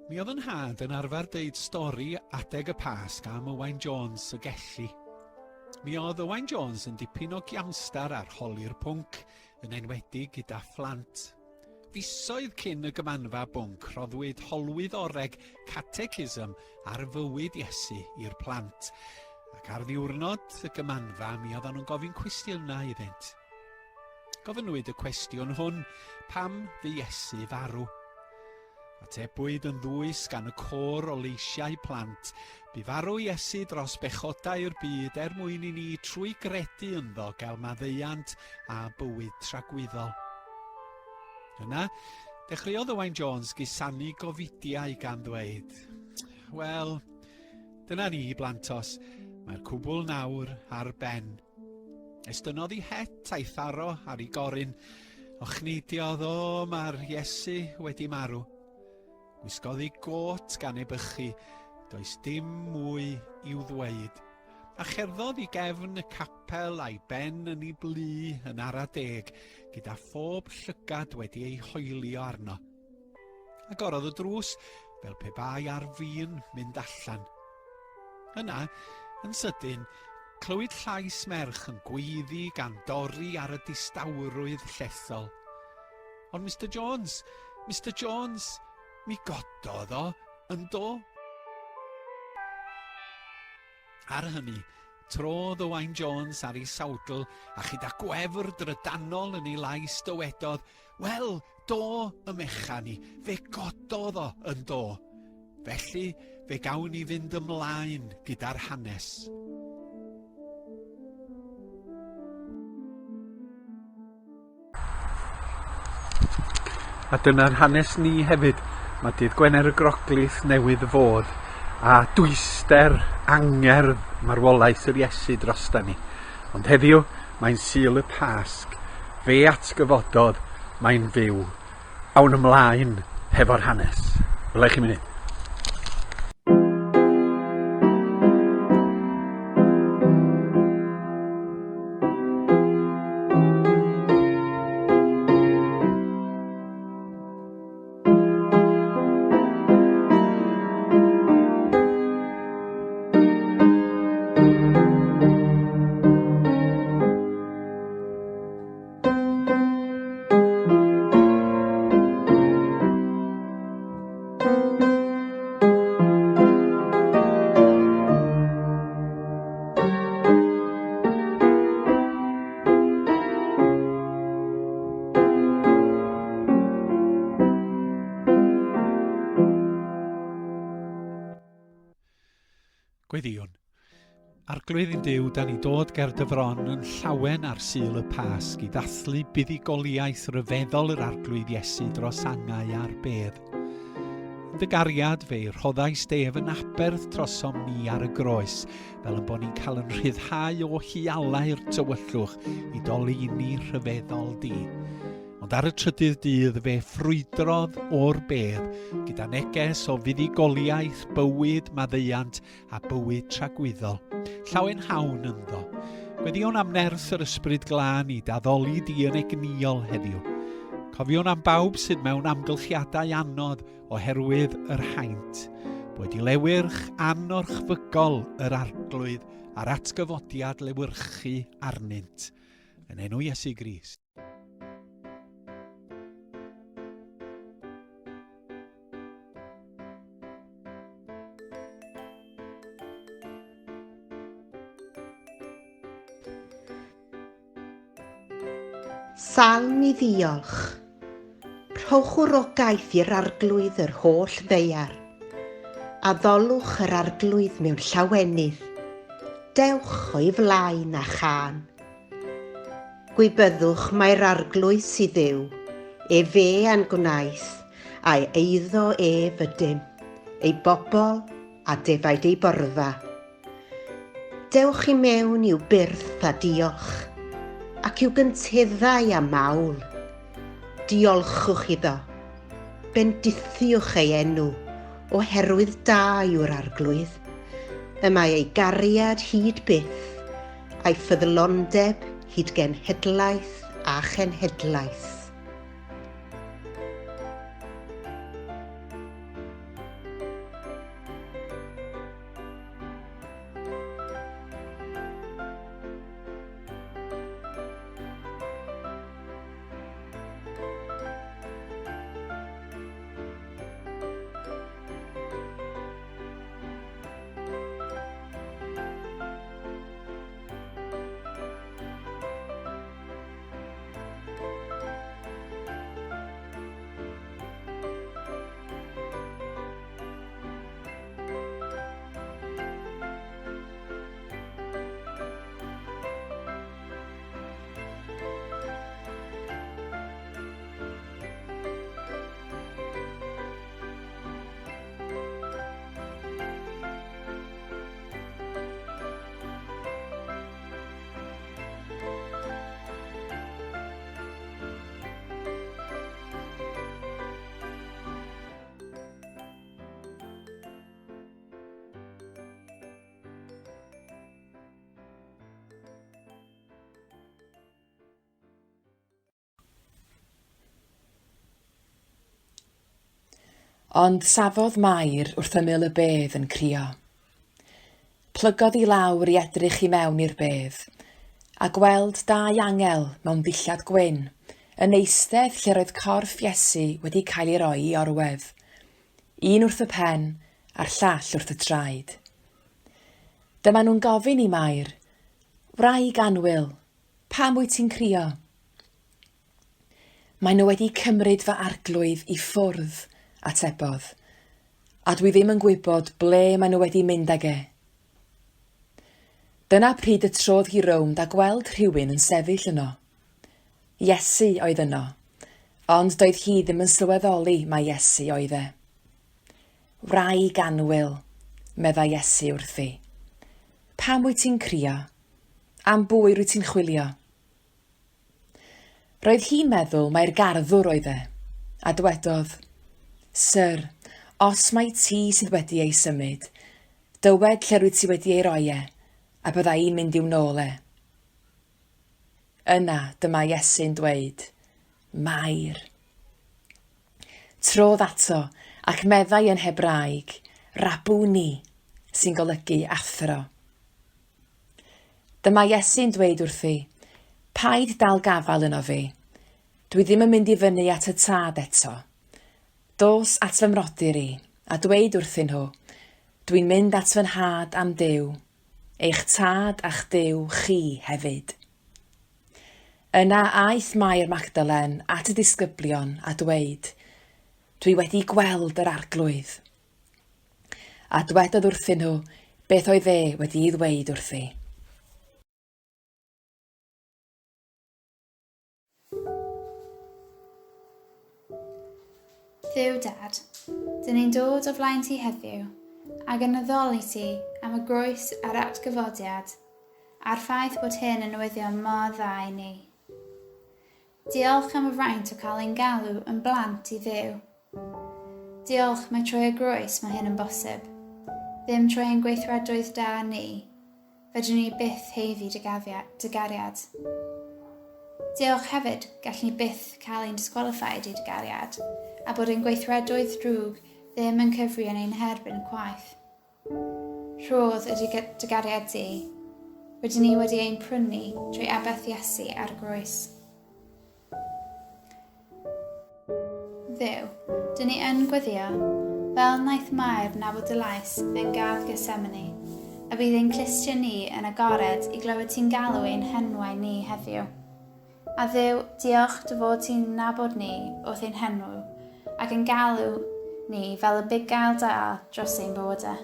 Mi oedd yn nhad yn arfer deud stori adeg y Pasg am Owain Jones y Gelli. Mi oedd Owain Jones yn dipyn o giamstar ar holi'r pwnc, yn enwedig gyda phlant. Fisoedd cyn y gymanfa bwnc, rhoddwyd holwyddoreg catechism ar fywyd Iesu i'r plant. Ac ar ddiwrnod y gymanfa, mi oedden nhw'n gofyn cwestiynau iddynt. Gofynnwyd y cwestiwn hwn, pam fu Iesu farw? Atebwyd yn ddwys gan y côr o leisiau plant, Bu farw Iesu dros bechodau'r byd er mwyn i ni trwy gredu ynddo gael maddeuant a bywyd tragwyddol. Yna, dechreuodd Owain Jones gusanu gofidiau gan ddweud, Wel, dyna ni, blantos, mae'r cwbl nawr ar ben. Estynnodd ei het a'i tharo ar ei gorun. Ochneidiodd, o, mae'r Iesu wedi marw. Gwisgodd ei got gan ei bychu, does dim mwy i'w ddweud. A cherddodd i gefn y capel a'i ben yn ei blu yn ara deg, gyda phob llygad wedi ei hoelio arno. Agorodd y drws fel pe bai ar fin mynd allan. Yna, yn sydyn, clywyd llais merch yn gweiddi gan dorri ar y distawrwydd llethol. Ond Mister Jones, Mister Jones, mi gododd o, yn do? Ar hynny, trodd Owain Jones ar ei sawdl a chyda gwefr drydanol yn ei lais dywedodd, Wel, do, y mechan i, fe gododd o yn do. Felly, fe gawn ni fynd ymlaen gyda'r hanes. A dyna'n hanes ni hefyd. Mae dydd Gwener y Groglith newydd fod, a dwyster angerdd marwolaeth yr Iesu drosta ni. Ond heddiw, mae'n Sul y Pasg. Fe atgyfododd, mae'n fyw. Awn ymlaen hefo'r hanes. Wela i chi munud. Gweddïwn. Arglwydd ein Duw, da ni dod ger dy fron yn llawen ar Sul y Pasg i ddathlu buddugoliaeth ryfeddol yr Arglwydd Iesu dros angau a'r bedd. Yn dy gariad fe rhoddais def yn aberth trosom ni ar y groes, fel yn bod ni'n cael yn rhyddhau o hialau'r tywyllwch i doli ni rhyfeddol di. Ond ar y trydydd dydd fe ffrwydrodd o'r bedd gyda neges o fuddugoliaeth, bywyd, maddeuant a bywyd tragwyddol. Llawenhawn ynddo. Gweddïwn am nerth yr Ysbryd Glân i daddoli di yn egnïol heddiw. Cofiwn am bawb sydd mewn amgylchiadau anodd oherwydd yr haint. Boed i lewyrch anorchfygol yr Arglwydd a'r atgyfodiad lewyrchu arnynt. Yn enw Iesu Grist. Salm i ddiolch. Rhowch wrogaeth i'r Arglwydd yr holl ddaear. Addolwch yr Arglwydd mewn llawenydd. Dewch o'i flaen â chân. Gwybyddwch mai'r Arglwydd sydd Dduw, efe a'n gwnaeth, a'i eiddo ef ydym, ei bobl a defaid ei borfa. Dewch i mewn i'w byrth a diolch, ac i'w gynteddau a mawl. Diolchwch iddo. Bendithiwch ei enw, oherwydd da yw'r Arglwydd. Y mae ei gariad hyd byth, a'i ffyddlondeb hyd genhedlaeth a chenhedlaeth. Ond safodd Mair wrth ymyl y bedd yn crio. Plygodd i lawr i edrych i mewn i'r bedd, a gweld dau angel mewn dillad gwyn yn eistedd lle roedd corff Iesu wedi cael ei roi i orwedd, un wrth y pen a'r llall wrth y traed. Dyma nhw'n gofyn i Mair, Wraig annwyl, pam wyt ti'n crio? Maen nhw wedi cymryd fy arglwydd i ffwrdd, atebodd, a dwi ddim yn gwybod ble maen nhw wedi mynd ag e. Dyna pryd y trodd hi rownd a gweld rhywun yn sefyll yno. Iesu oedd yno, ond doedd hi ddim yn sylweddoli mai Iesu oedd e. Wraig annwyl, meddai Iesu wrthi, pam wyt ti'n crio? Am bwy rwyt ti'n chwilio? Roedd hi'n meddwl mai'r garddwr oedd e, a dwedodd, Syr, os mai ti sydd wedi ei symud, dywed lle rwyt ti wedi ei roi e, a bydda i'n mynd i'w nôl e. Yna, dyma Iesu'n dweud, Mair. Trodd ato, ac meddai yn Hebraeg, Rabuni, sy'n golygu athro. Dyma Iesu'n dweud wrthi, Paid dal gafael yno fi. Dwi ddim yn mynd i fyny at y Tad eto. Dos at fy mrodyr i, a dweud wrthyn nhw, Dwi'n mynd at fy nhad a'm Duw, eich tad a'ch Duw chi hefyd. Yna aeth Mair Magdalen at y disgyblion a dweud, Dwi wedi gweld yr Arglwydd. A dwedodd wrthyn nhw beth oedd e wedi'i ddweud wrthi. Dduw Dad, dyn ni'n dod o flaen ti heddiw ac yn addoli ti am y groes a'r atgyfodiad a'r ffaith bod hyn yn newyddion mor dda i ni. Diolch am y fraint o cael ein galw yn blant i Dduw. Diolch mai trwy y groes mae hyn yn bosib. Ddim trwy ein gweithredoedd da ni, fedrwn ni byth heiddi dy gariad. Diolch hefyd, gallwn ni byth cael ein disqualified i dy gariad, a bod ein gweithredoedd drwg ddim yn cyfri yn ein herbyn chwaith. Rhodd ydy dy gariad di. Rydyn ni wedi ein prynu trwy aberth Iesu ar y groes. Dduw, dyn ni yn gweddio, fel wnaeth Mair nabod dy lais yn gardd Gethsemane, a bydd ein clustiau ni yn agored i glywed ti'n galw ein henwau ni heddiw. A Dduw, diolch dy fod ti'n nabod ni wrth ein henw ac yn galw ni fel y bugail da dros ein bywydau.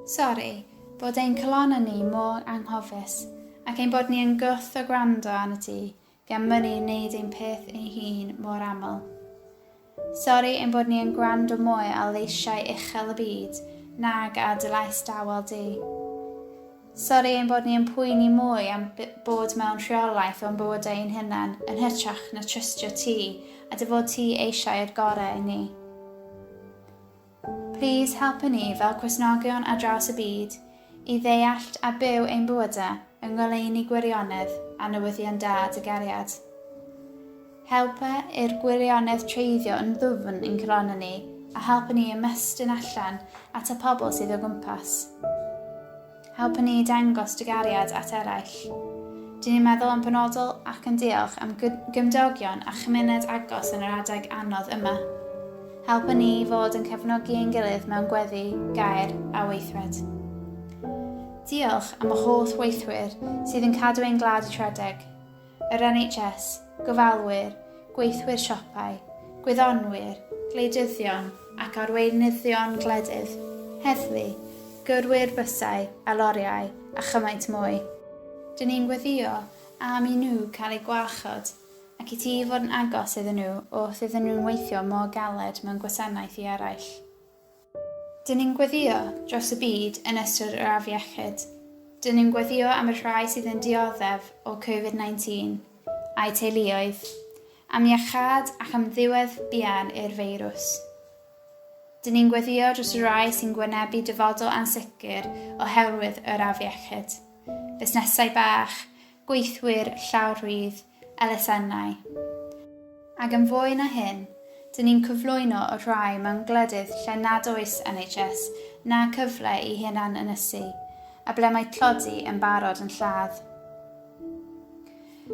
Sori bod ein calonnau ni mor anghofus ac ein bod ni yn gwrth o gwrando arno ti gan mynnu wneud ein peth ein hun mor aml. Sori ein bod ni yn gwrando mwy ar leisiau uchel y byd nag ar dy lais dawel di. Sori ein bod ni yn poeni mwy am bod mewn rheolaeth o'n bywydau ein hunain yn hytrach na trystio ti a dy fod ti eisiau yr gorau i ni. Plîs helpu ni fel Cristnogion ar draws y byd i ddeallt a byw ein bywydau yng ngoleuni gwirionedd a newyddion da dy gariad. Helpa i'r gwirionedd treiddio yn ddwfn i'n calonnau ni a helpa ni ymestyn allan at y pobl sydd o gwmpas. Helpa ni i dangos dy gariad at eraill. Dyn ni'n meddwl yn benodol ac yn diolch am gymdogion a chymuned agos yn yr adeg anodd yma. Helpa ni i fod yn cefnogi ein gilydd mewn gweddi, gair a weithred. Diolch am y holl weithwyr sydd yn cadw ein gwlad i rhedeg. yr NHS, gofalwyr, gweithwyr siopau, gwyddonwyr, gwleidyddion ac arweinyddion gwledydd, heddlu, gyrwyr bysau a loriau a chymaint mwy. Dyn ni'n gweddïo am i nhw cael eu gwarchod ac i ti fod yn agos iddyn nhw wrth iddyn nhw'n weithio mor galed mewn gwasanaeth i eraill. Dyn ni'n gweddïo dros y byd yn ystod yr afiechyd. Dyn ni'n gweddïo am y rhai sydd yn dioddef o Covid-19 a'u teuluoedd, am iachâd ac am ddiwedd buan i'r feirws. Dyn ni'n gweddïo dros y rhai sy'n gwynebu dyfodol ansicr oherwydd yr afiechyd, busnesau bach, gweithwyr llawrydd, elusennau. Ac yn fwy na hyn, Dyn ni'n cyflwyno y rhai mewn gwledydd lle nad oes NHS na cyfle i hunan ynysu, a ble mae tlodi yn barod yn lladd.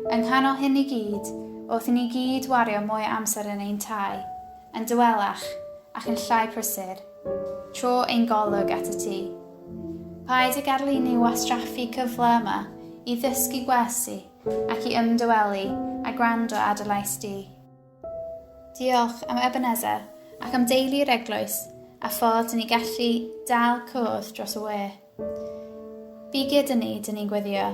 Yng nghanol hyn i gyd, wrth i ni gyd wario mwy o amser yn ein tai, yn dawelach ac yn llai prysur, tro ein golwg at y tŷ. Paid â gadael i ni wastraffu cyfle yma i ddysgu gwersi ac i ymdawelu a gwrando ar dy lais di. Diolch am Ebenezer ac am deulu'r eglwys a ffordd dyn ni gallu dal cwrdd dros y we. Bu gyda ni, dyn ni'n gweddio.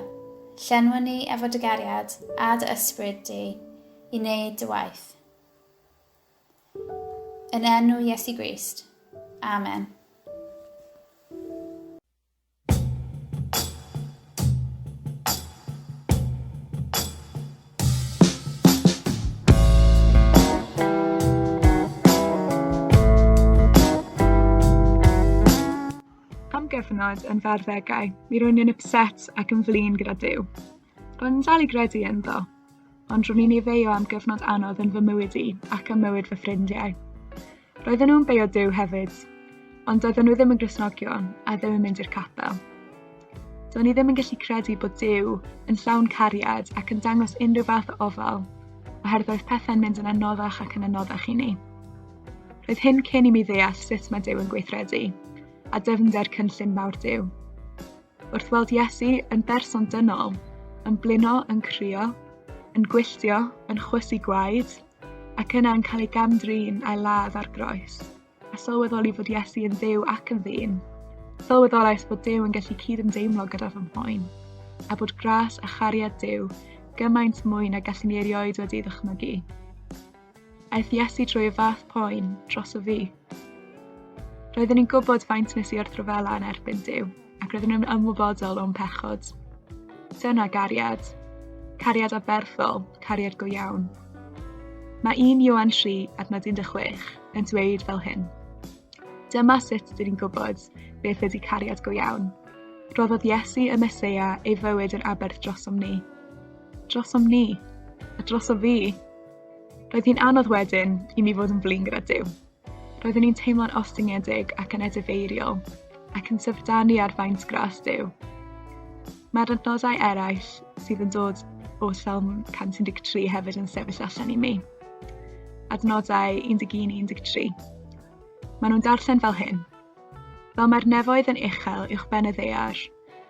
Llenwa ni efo dy gariad a dy ysbryd di i wneud dy waith. Yn enw Iesu Grist. Amen. Am gyfnod yn fy arddegau, mi ro'n i'n upset ac yn flin gyda Duw. Ro'n i'n dal i gredu ynddo, ond ro'n i'n ei feio am gyfnod anodd yn fy mywyd i ac ym mywyd fy ffrindiau. Roedden nhw'n beio Duw hefyd, ond doedden nhw ddim yn Gristnogion a ddim yn mynd i'r capel. Do'n i ddim yn gallu credu bod Duw yn llawn cariad ac yn dangos unrhyw fath o ofal, oherwydd roedd pethau'n mynd yn anoddach ac yn anoddach i ni. Roedd hyn cyn i mi ddeall sut mae Duw yn gweithredu, a dyfnder cynllun mawr Duw. Wrth weld Iesu yn berson dynol, yn blino, yn crio, yn gwylltio, yn chwysu gwaed, ac yna yn cael ei gam-drin a'i ladd ar groes, a sylweddoli fod Iesu yn Dduw ac yn ddyn. Sylweddolais fod Duw yn gallu cyd-ymdeimlo gyda fy mhoen, a bod gras a chariad Duw gymaint mwy na gallwn i erioed wedi ei ddychmygu. Aeth Iesu drwy y fath poen droso fi. Roeddwn i'n gwybod faint nes i wrthryfela yn erbyn Duw, ac roeddwn i'n ymwybodol o'm pechod. Dyna gariad. Cariad aberthol, cariad go iawn. Mae 1 Ioan 3 adnod 16 yn dweud fel hyn. Dyma sut dyn ni'n gwybod beth ydy cariad go iawn. Rhoddodd Iesu y Meseia ei fywyd yn aberth drosom ni. Drosom ni. A droso fi. Roedd hi'n anodd wedyn i mi fod yn flin gyda Duw. Roeddwn i'n teimlo'n ostyngedig ac yn edifeiriol, ac yn syfrdanu ar faint gras Duw. Mae'r adnodau eraill sydd yn dod o Salm 113 hefyd yn sefyll allan i mi. Adnodau 11 i 13. Maen nhw'n darllen fel hyn. Fel mae'r nefoedd yn uchel uwch ben y ddaear,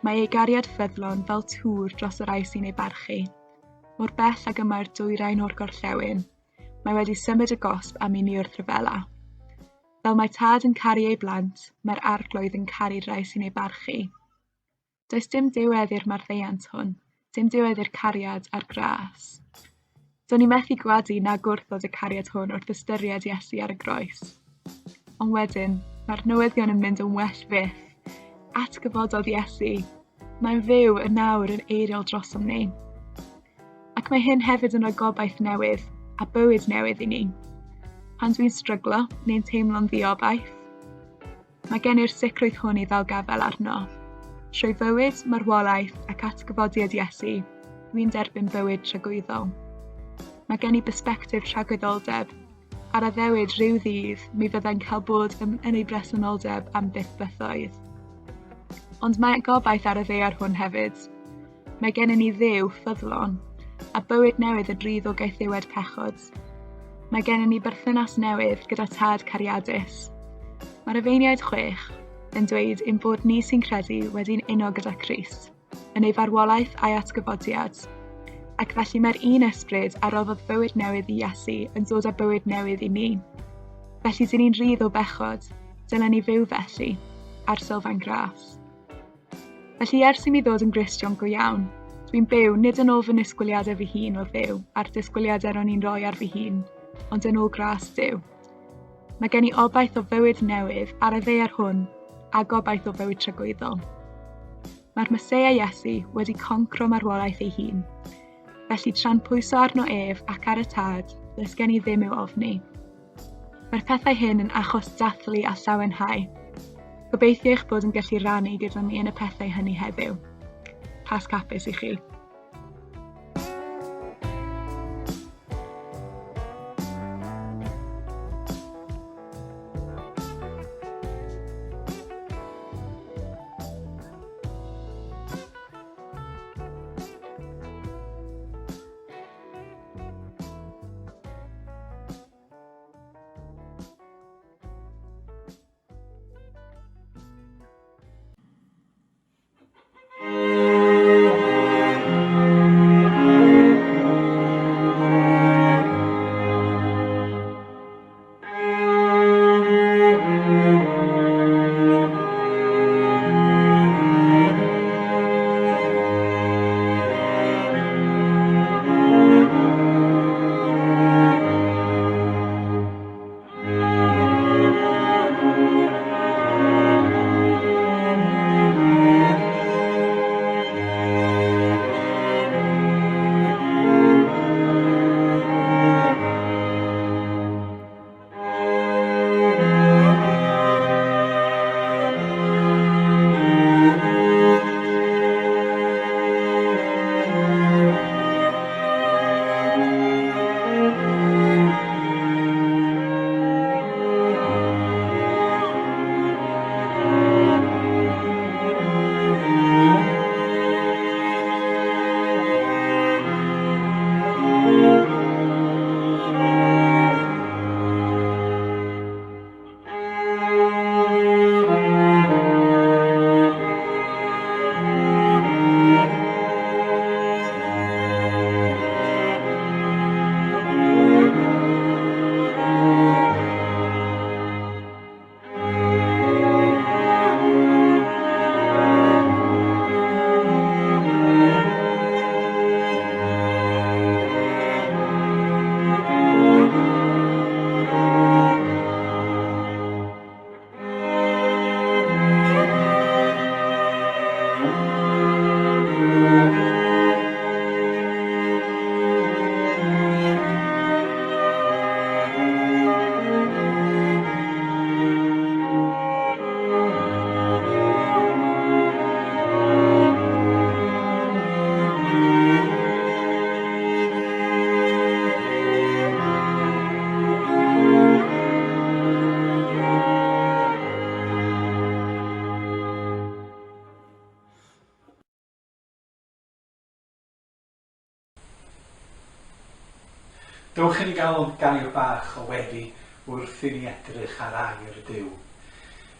mae ei gariad ffyddlon fel tŵr dros y rhai sy'n ei barchu. Mor bell ag y mae'r dwyrain o'r gorllewin, Mae wedi symud y gosb am i ni wrthryfela. Fel mae tad yn caru ei blant, mae'r arglwydd yn caru'r rhai sy'n ei barchu. Does dim diwedd i'r marddeiant hwn, dim diwedd i'r cariad a'r gras. Do'n i methu gwadu na gwrthod y cariad hwn wrth ystyried Iesu ar y groes. Ond wedyn, mae'r newyddion yn mynd yn well fyth. Atgyfododd Iesu. Mae'n fyw yn nawr yn eiriol drosom ni. Ac mae hyn hefyd yn rhoi gobaith newydd a bywyd newydd i ni. Pan dwi'n stryglo neu'n teimlo'n ddiobaith, mae gen i'r sicrwydd hwn i ddal gafael arno. Trwy fywyd, marwolaeth ac atgyfodiad Iesu, dwi'n derbyn bywyd tragwyddol. Mae gen i bersbectif tragwyddoldeb Ar addewid rhyw ddydd, mi fyddai'n cael bod yn, yn ei bresenoldeb am byth bythoedd. Ond mae gobaith ar y ddaear hwn hefyd. Mae gennym ni Dduw ffyddlon, a bywyd newydd yn rhydd o gaethiwed pechod. Mae gennym ni berthynas newydd gyda Tad cariadus. Mae'r Efeiniaid 6 yn dweud ein bod ni sy'n credu wedi'n uno gyda Christ. yn ei farwolaeth a'i atgyfodiad. Ac felly mae'r un ysbryd a roddodd fywyd newydd i Iesu yn dod â bywyd newydd i ni. Felly dyn ni'n rhydd o bechod, dylen ni fyw felly, ar sylfaen gras. Felly ers i mi ddod yn Gristion go iawn, dwi'n byw nid yn ôl fy nisgwyliadau fy hun o Dduw a'r disgwyliadau ro'n i'n rhoi ar fy hun, ond yn ôl gras Duw. Mae gen i obaith o fywyd newydd ar y ddaear hwn a gobaith o fywyd tragwyddol. Mae'r Meseia Iesu wedi concro marwolaeth ei hun. Felly tra'n pwyso arno ef ac ar y Tad, does gen i ddim i'w ofni. Mae'r pethau hyn yn achos dathlu a llawenhau. Gobeithio eich bod yn gallu rannu gyda mi yn y pethau hynny heddiw. Pasg hapus i chi. Dewch i ni gael gair bach o weddi wrth i ni edrych ar air Duw.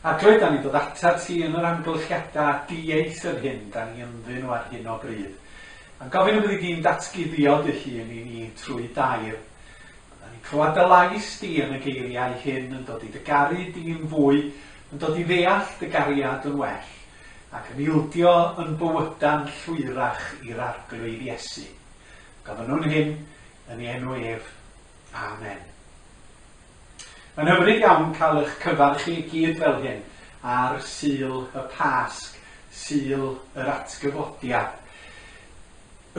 Arglwydd, da ni'n dod atat ti yn yr amgylchiadau dieithr hyn da ni ynddyn nhw ar hyn o bryd. A'n gofyn y byddi di'n datguddio dy hun i ni trwy dair. Bydda ni'n clywed dy lais di yn y geiriau hyn yn dod i dy garu di'n fwy, yn dod i ddeall dy gariad yn well, ac yn ildio yn bywyda'n llwyrach i'r Arglwydd Iesu. Gofynnwn hyn yn ei enw ef. Amen. Mae'n hyfryd iawn cael eich cyfarch chi i gyd fel hyn ar Sul y Pasg, Sul yr Atgyfodiad.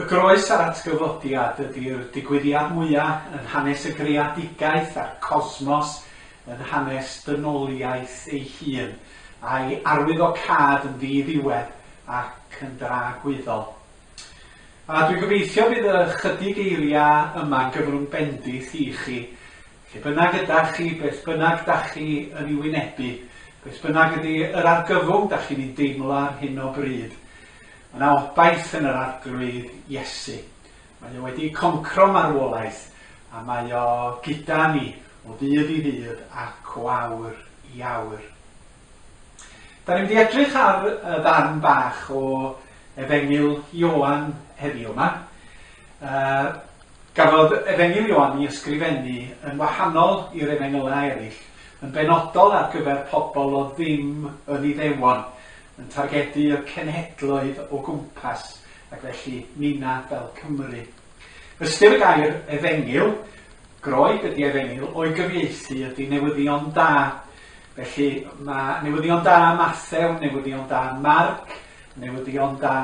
Y groes a'r atgyfodiad ydy'r digwyddiad mwyaf yn hanes y greadigaeth a'r cosmos, yn hanes dynoliaeth ei hun, a'i arwyddocâd yn ddi-ddiwedd ac yn dragwyddol. A dwi'n gobeithio bydd y chydig eiriau yma'n gyfrwng bendith i chi, lle bynnag ydach chi, beth bynnag dach chi yn ei wynebu, beth bynnag ydy yr argyfwng dach chi'n ei deimlo ar hyn o bryd. Mae yna obaith yn yr Arglwydd Iesu. Mae o wedi concro marwolaeth a mae o gyda ni o ddydd i ddydd ac o awr i awr. Da ni'n mynd i edrych ar y ddarn bach o Efengyl Ioan heddiw yma. Uh, gafodd Efengyl Ioan ei ysgrifennu yn wahanol i'r efengylau eraill, yn benodol ar gyfer pobl o ddim yn Iddewon, yn targedu y cenhedloedd o gwmpas, ac felly ninna fel Cymry. Ystyr y gair efengyl, Groeg ydy efengyl, o'i gyfieithu ydy newyddion da. Felly mae newyddion da Mathew, newyddion da Marc, newyddion da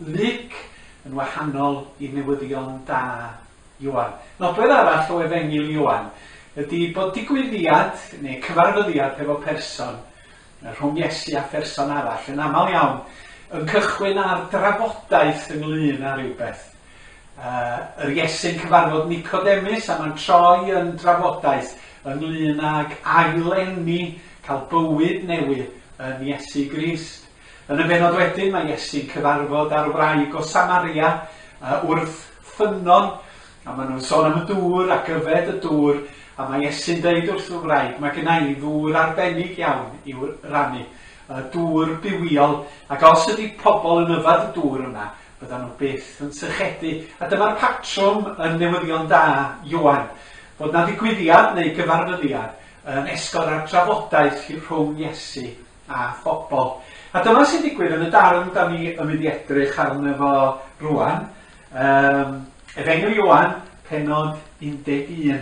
Luc yn wahanol i newyddion da Ioan. Nodwedd arall o efengyl Ioan ydy bod digwyddiad neu cyfarfyddiad hefo person rhwng Iesu a pherson arall, yn aml iawn, yn cychwyn ar drafodaeth ynglyn â rhywbeth. Uh, yr Iesu'n cyfarfod Nicodemus a mae'n troi yn drafodaeth ynglyn ag ailenni, cael bywyd newydd yn Iesu Grist. Yn y benod wedyn mae Iesu'n cyfarfod â'r wraig o Samaria uh, wrth ffynnon A maen nhw'n sôn am y dŵr ac yfed y dŵr, a mae Iesu'n deud wrth y wraig, mae gynna i ddŵr arbennig iawn i'w rannu, y dŵr bywiol, ac os ydy pobl yn yfed y dŵr yma, byddan nhw byth yn sychedu. A dyma'r patrwm yn newyddion da Ioan, fod 'na ddigwyddiad neu gyfarfyddiad yn esgor ar drafodaeth rhwng Iesu a phobl. A dyma sy'n digwydd yn y darn da ni yn mynd i edrych arno fo rwan. Um, Efengyl Ioan, penod 11.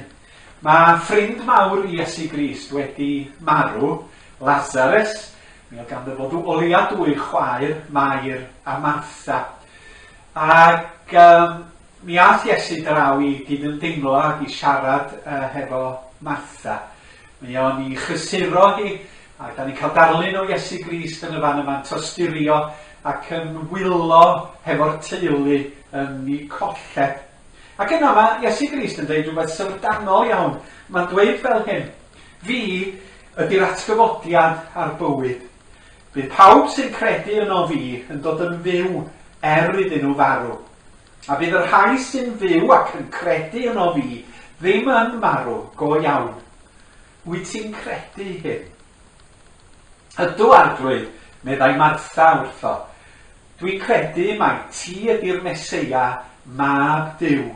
Mae ffrind mawr i Iesu Grist wedi marw, Lazarus. Mi oedd ganddo fo o leia dwy chwaer, Mair a Martha. Ac um, mi ath Iesu draw i gydymdeimlo ac i siarad uh, hefo Martha. Mae o'n i chysuro hi, a da ni'n cael darlun o Iesu Grist yn y fan yma'n tosturio ac yn wylo hefo'r teulu yn ei colled. Ac yna mae Iesu Grist yn dweud rhywbeth syfrdanol iawn. Mae'n dweud fel hyn, Fi ydy'r atgyfodiad a'r bywyd. Bydd pawb sy'n credu yno fi yn dod yn fyw er iddyn nhw farw. A bydd y rhai sy'n fyw ac yn credu yno fi ddim yn marw go iawn. Wyt ti'n credu hyn? Ydw, Arglwydd, meddai Martha wrtho. Dwi'n credu mai ti ydy'r Meseia, Mab Duw,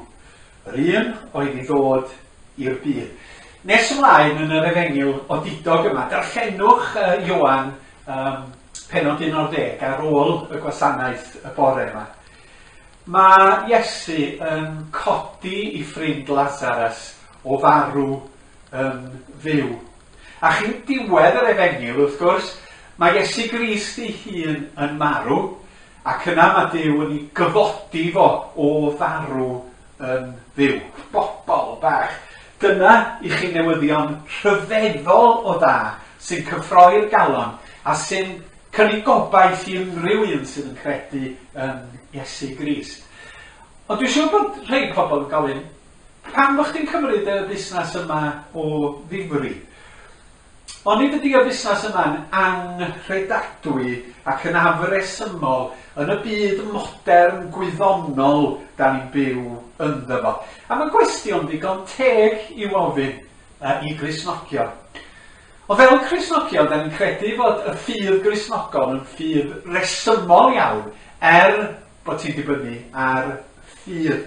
yr un oedd i ddod i'r byd. Nes ymlaen yn yr efengyl odidog yma, darllenwch Ioan um, penod 11 ar ôl y gwasanaeth y bore yma. Mae Iesu yn codi i ffrind Lasarus o farw yn fyw. A chyn diwedd yr Efengyl, wrth gwrs, mae Iesu Grist ei hun yn marw, ac yna mae Duw yn ei gyfodi fo o farw yn fyw. Bobol bach! Dyna i chi newyddion rhyfeddol o dda sy'n cyffroi'r galon a sy'n Cynnig gobaith i unrhyw un sydd yn credu yn Iesu Grist. Ond dwi'n siŵr bod rhei pobl yn gofyn, pam bod chdi'n cymryd y busnes yma o ddifri? Onid ydy y busnes yma'n anghredadwy ac yn afresymol yn y byd modern gwyddonol da ni'n byw ynddo fo? A mae'n gwestiwn ddigon teg i'w ofyn i Gristnogion. Ond fel Cristnogion, da ni'n credu fod y ffydd Gristnogol yn ffydd resymol iawn, er bod ti'n dibynnu ar ffydd.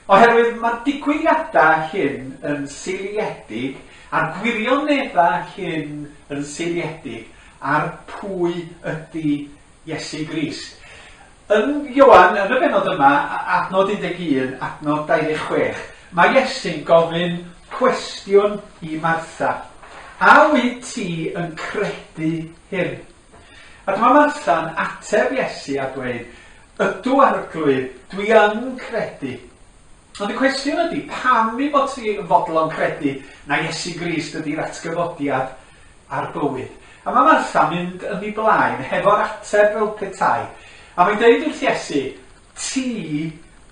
Oherwydd mae'r digwyddiadau hyn yn seiliedig, a'r gwirioneddau hyn yn seiliedig ar pwy ydy Iesu Grist. Yn Ioan, yn y bennod yma, adnod 11, adnod 26, mae Iesu'n gofyn cwestiwn i Martha. A wyt ti yn credu hyn? A dyma Martha'n ateb Iesu a dweud, Ydw, Arglwydd, dwi yn credu. Ond y cwestiwn ydy, pam i fod ti yn fodlon credu na Iesu Grist ydy'r atgyfodiad a'r bywyd? A mae Martha'n mynd yn ei blaen hefo'r ateb fel petai. A mae'n deud wrth Iesu, Ti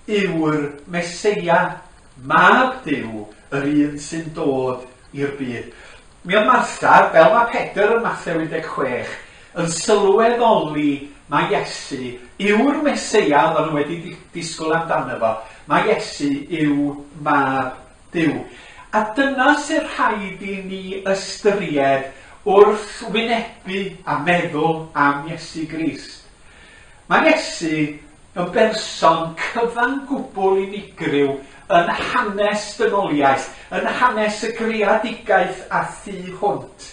yw'r Meseia, Mab Duw, yr un sy'n dod i'r byd. Mi oedd Martha, fel mae Pedr yn Mathew 16, yn sylweddoli mai Iesu yw'r Meseia oedden nhw wedi disgwyl amdano fo, mai Iesu yw Mab Duw. A dyna sy'n rhaid i ni ystyried wrth wynebu a meddwl am Iesu Grist. Mae Iesu yn berson cyfan gwbl unigryw yn hanes dynoliaeth, yn hanes y greadigaeth a thu hwnt.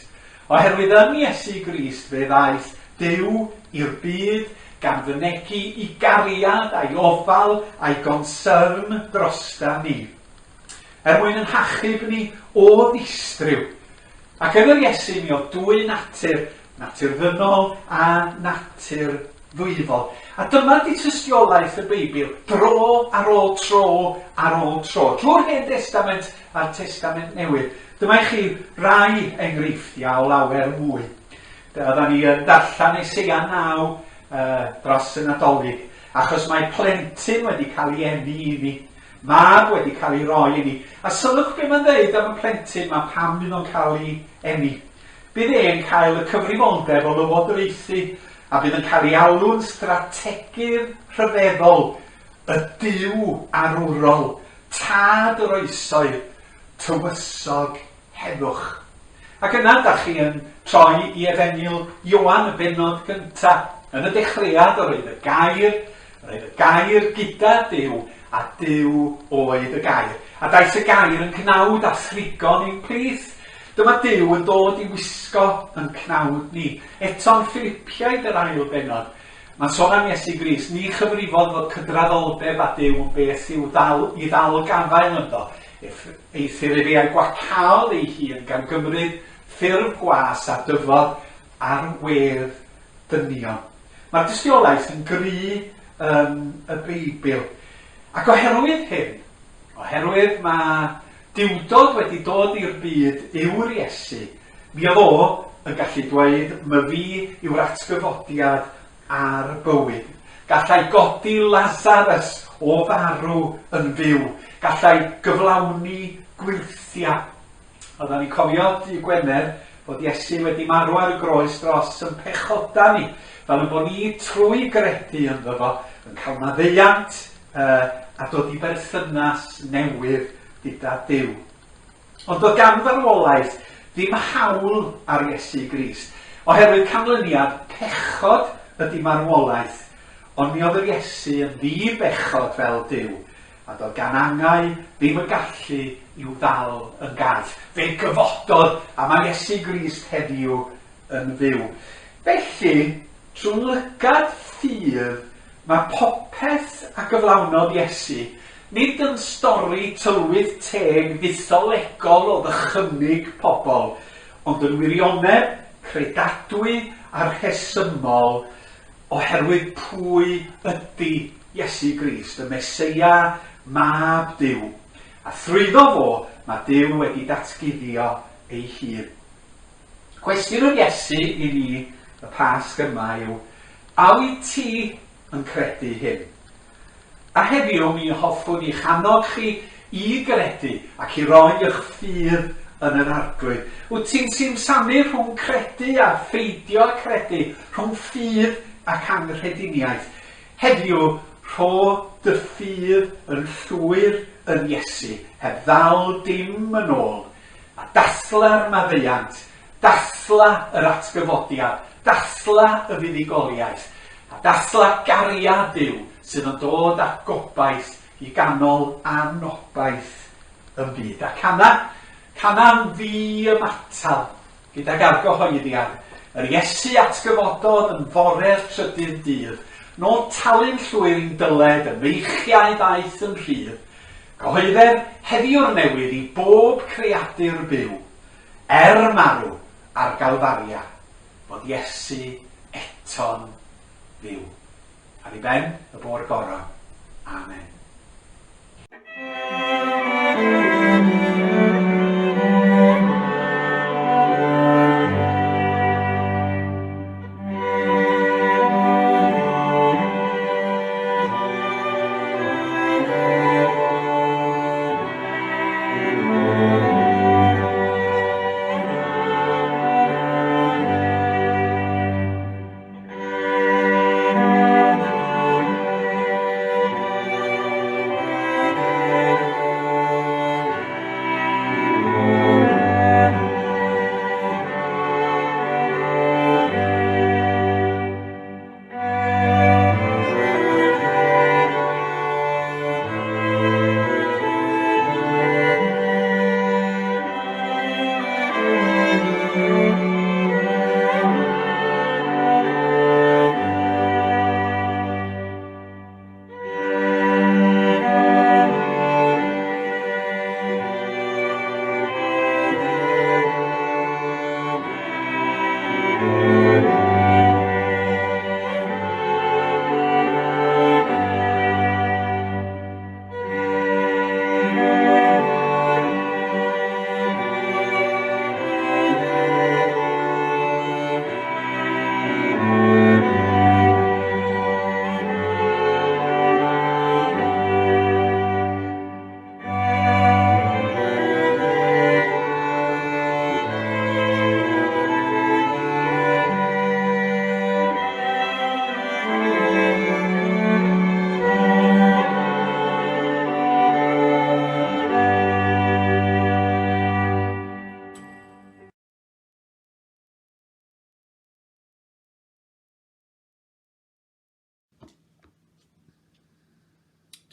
Oherwydd yn Iesu Grist fe ddaeth Duw i'r byd gan fynegi i gariad a'i ofal a'i gonsyrn drosta ni. Er mwyn yn hachub ni o ddistryw. Ac yn yr Iesu mi oedd dwy natur, natur ddynol a natur ddwyfol. A dyma 'di tystiolaeth y Beibl, dro ar ôl tro ar ôl tro, drwy'r Hen Destament a'r Testament Newydd. Dyma i chi rai enghreifftiau o lawer mwy. Oeddan ni yn darllen Eseia 9 uh, dros y Nadolig, achos mae plentyn wedi cael ei eni i ni, mab wedi cael ei roi i ni. A sylwch be mae'n dweud am y plentyn mae pam fydd o'n cael ei eni. Bydd e'n cael y cyfrifoldeb o lywodraethu a bydd yn cael ei alw'n strategydd rhyfeddol, y Duw arwrol, Tad yr oesoedd, Tywysog heddwch. Ac yna, da chi yn troi i Efengyl Ioan, y bennod gynta. Yn y dechreuad yr oedd y Gair, yr oedd y Gair gyda Duw, a Duw oedd y Gair. A daeth y Gair yn gnawd a thrigo'n ein plith. Dyma Duw yn dod i wisgo yn cnawd ni. Eto'n Philipiaid yr ail bennod, mae'n sôn am Iesu Grist, ni chyfrifodd fod cydraddoldeb â Duw yn beth i'w ddal, i ddal gafael ynddo. Eithr efe a'i gwacaodd ei hun gan gymryd ffurf gwas a dyfod ar wedd dynion. Mae'r dystiolaeth yn gry yn y Beibl. Ac oherwydd hyn, oherwydd mae Duwdod wedi dod i'r byd yw'r Iesu, mi oedd o yn gallu dweud myfi yw'r atgyfodiad a'r bywyd. Gallai godi Lazarus o farw yn fyw. Gallai gyflawni gwyrthiau. Oedden ni'n cofio dydd Gwener bod Iesu wedi marw ar y groes dros yn pechoda ni, fel yn bod ni trwy gredu ynddo fo yn cael maddeuant uh, a dod i berthynas newydd gyda Duw. Ond doedd gan farwolaeth ddim hawl ar Iesu Grist, oherwydd canlyniad pechod ydy marwolaeth, ond mi oedd yr Iesu yn ddi-bechod fel Duw, a doedd gan angau ddim y gallu i'w ddal yn gaeth. Fe gyfododd, a mae Iesu Grist heddiw yn fyw. Felly, trwy lygad ffydd, mae popeth a gyflawnodd Iesu, nid yn stori tylwyth teg fytholegol o ddychymyg pobl, ond yn wirionedd credadwy a rhesymol oherwydd pwy ydy Iesu Grist, y Meseia, Mab Duw. A thrwyddo fo, mae Duw wedi datguddio ei hun. Cwestiwn yr Iesu i ni y Pasg yma yw, a wyt ti yn credu hyn? A heddiw mi hoffwn i'ch annog chi i gredu ac i roi eich ffydd yn yr Arglwydd? Wyt ti'n simsanu rhwng credu a pheidio â credu, rhwng ffydd ac anghrediniaeth? Heddiw, rho dy ffydd yn llwyr yn Iesu, heb ddal dim yn ôl, a dathla'r maddeuant, dathla yr atgyfodiad, dathla y fuddugoliaeth, a dathla gariad Duw sydd yn dod â gobaith i ganol anobaith y byd. A cana, cana'n ddi-ymatal gydag argyhoeddiad, yr Iesu atgyfododd yn fore'r trydydd dydd, nôl talu'n llwyr i'n dyled, y meichiau ddaeth yn rhydd, cyhoedder heddiw'r newydd i bob creadur byw, er marw ar Galfaria, fod Iesu eto'n fyw. Ar ei ben, y bo'r goron. Amen.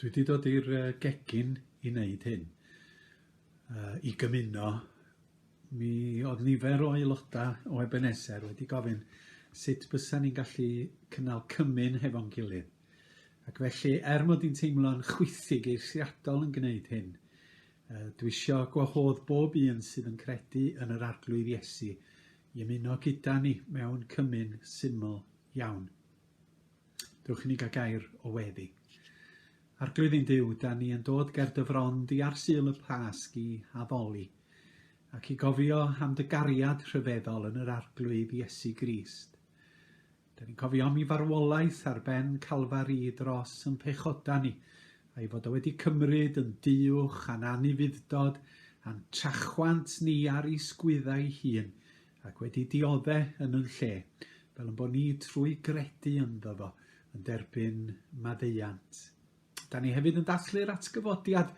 Dwi wedi dod i'r gegin i wneud hyn, i gymuno. Mi oedd nifer o aelodau o Ebenezer wedi gofyn sut bysa ni'n gallu cynnal cymun hefo'n gilydd. Ac felly, er mod i'n teimlo'n chwithig eithriadol yn gwneud hyn, dwi isio gwahodd bob un sydd yn credu yn yr Arglwydd Iesu i ymuno gyda ni mewn cymun syml iawn. Dewch i ni gael gair o weddi. Arglwydd ein Duw, da ni yn dod ger dy fron di ar Sul y Pasg i addoli, ac i gofio am dy gariad rhyfeddol yn yr Arglwydd Iesu Grist. Da ni'n cofio am ei farwolaeth ar ben Calfari dros yn pechoda ni, a'i fod o wedi cymryd yn duwch a'n anufudd-dod a'n trachwant ni ar ei sgwyddau hun, ac wedi diodde yn yn lle, fel yn bod ni trwy gredu ynddo fo yn derbyn maddeuant. Da ni hefyd yn dathlu'r atgyfodiad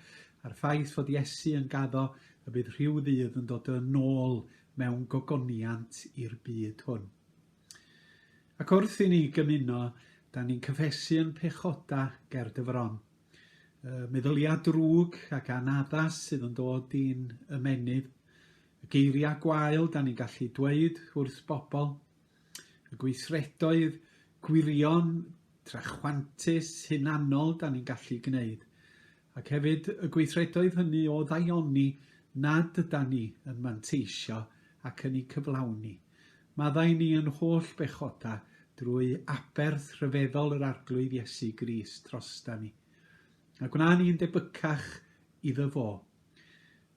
a'r ffaith fod Iesu yn gaddo y bydd rhyw ddydd yn dod yn ôl mewn gogoniant i'r byd hwn. Ac wrth i ni gymuno, da ni'n cyffesu yn pechoda ger dy fron. Meddyliau drwg ac anaddas sydd yn dod i'n ymenydd, Y geiriau gwael da ni'n gallu dweud wrth bobl, y gweithredoedd gwirion, trachwantus, hunanol da ni'n gallu gwneud, ac hefyd y gweithredoedd hynny o ddaioni nad yda ni yn manteisio ac yn eu cyflawni. Maddau ni yn holl bechoda drwy aberth rhyfeddol yr Arglwydd Iesu Grist drosta ni. A gwna ni'n debycach iddo fo.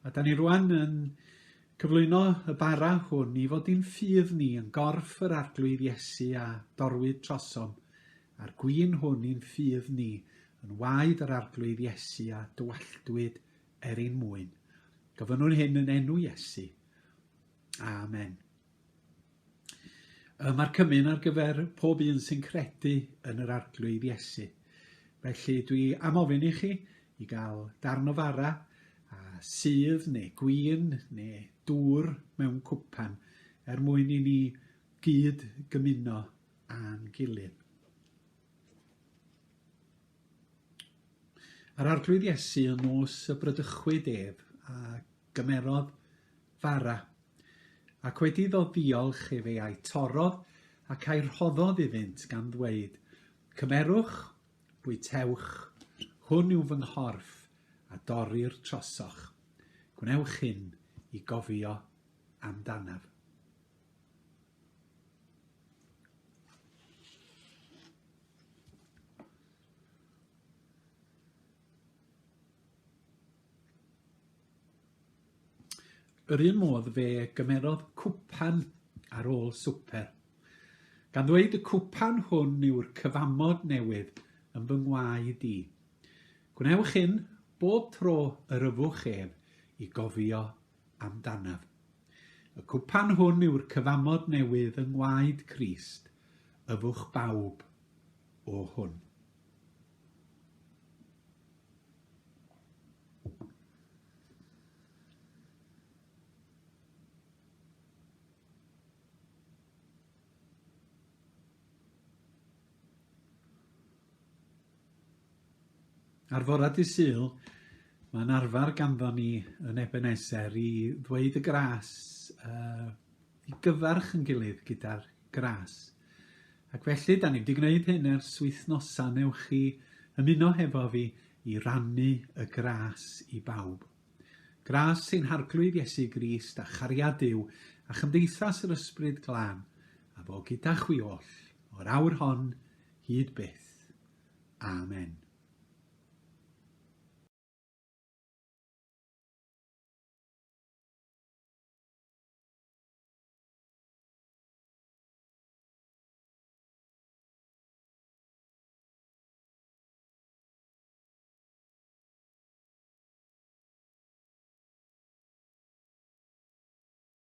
A da ni rwan yn cyflwyno y bara hwn i fod i'n ffydd ni yn gorff yr Arglwydd Iesu a dorwyd trosom, a'r gwin hwn i'n ffydd ni yn waed yr Arglwydd Iesu a dywalltwyd er ein mwyn. Gofynnwn hyn yn enw Iesu. Amen. Mae'r cymun ar gyfer pob un sy'n credu yn yr Arglwydd Iesu. Felly dwi am ofyn i chi i gael darn o fara a sudd neu gwin neu dŵr mewn cwpan er mwyn i ni gyd gymuno â'n gilydd. A'r Arglwydd Iesu y nos y bradychwyd ef a gymerodd fara, ac wedi iddo ddiolch efe a'i torrodd ac a'i rhoddodd iddynt gan ddweud, Cymerwch, bwytewch, hwn yw fy nghorff a dorrir trosoch. Gwnewch hyn i gofio amdanaf. Yr un modd fe gymerodd cwpan ar ôl swper, gan ddweud y cwpan hwn yw'r cyfamod newydd yn fy ngwaed i. Gwnewch hyn bob tro yr yfwch ef i gofio amdanaf. Y cwpan hwn yw'r cyfamod newydd yng ngwaed Crist, yfwch bawb o hwn. Ar fore dydd Sul, mae'n arfer ganddo ni yn Ebenezer i ddweud y gras, uh, i gyfarch yn gilydd gyda'r gras. Ac felly, da ni wedi gwneud hyn ers wythnosau, newch chi ymuno hefo fi i rannu y gras i bawb. Gras ein Harglwydd Iesu Grist a chariad Duw a chymdeithas yr Ysbryd Glân a fo gyda chwi oll, o'r awr hon hyd byth. Amen.